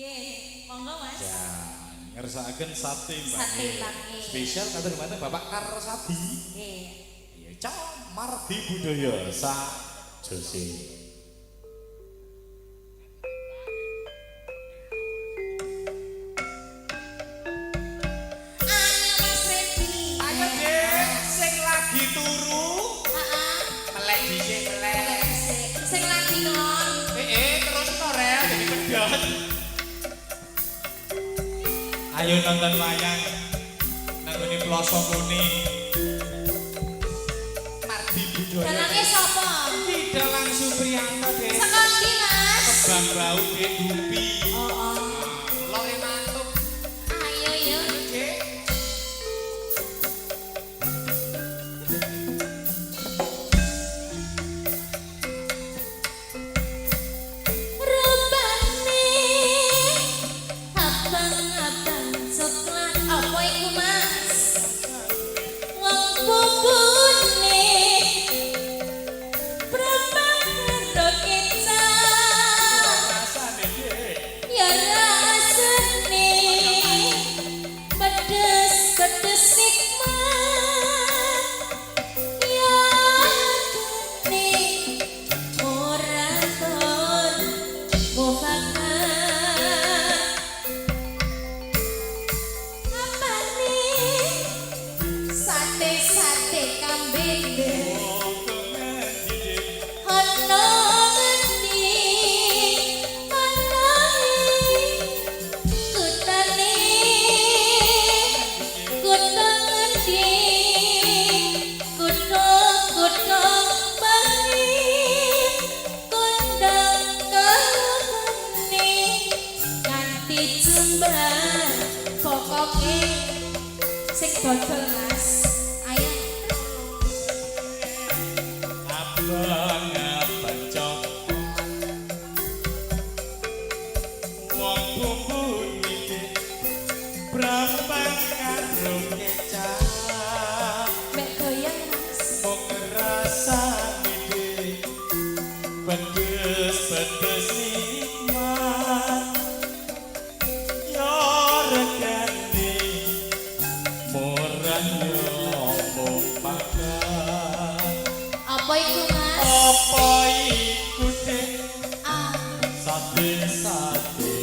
Nggih, monggo Mas. Ya, ngersakaken sate Mbak. Sate Mbak. Spesial katur dhumateng Bapak Karsadi. Nggih. Iya, Cak Mardi Budaya sa Jose. Ayo Mas Redi. Ayo Dek, sing lagi turu. Heeh. Melek dhisik, melek. Melek dhisik. Sing lagi ngelor. Terus no rel jadi pedhot. Ayo nonton wayang nang ngene Ploso Kuning. Mardi Budaya. Dalange sapa? Ki Dalang Supriyanto, Dek. Saka ndi Mas? Kebang bau Dek Dupi. Oh, oh. Lore mantuk, Ayo yo. Dek. Rupane abang-abang coklat apa iku Mas? Wong pupune brambang karo kecap. Rasane, Dek. Ya rasane pedes-pedes nikmat. Ya regane ora tur mufakat. Apane sate-sate kambing Oh, ngendi, Dek? ana ngendi ana kutane kutha ngendi kutha-kutha bangit kondang kalane nganti jembar pokoke sing dodol Mas ayo. Abang-abang coklat. Wong bumbune Dek. Brambang karo kecap. Mek goyang Mas. Mung rasane Dek. Pedes-pedes nikmat. Yo regane murah yo mung makan. Apa iku Mas? Apa iku Dek? Ah. Sate-sate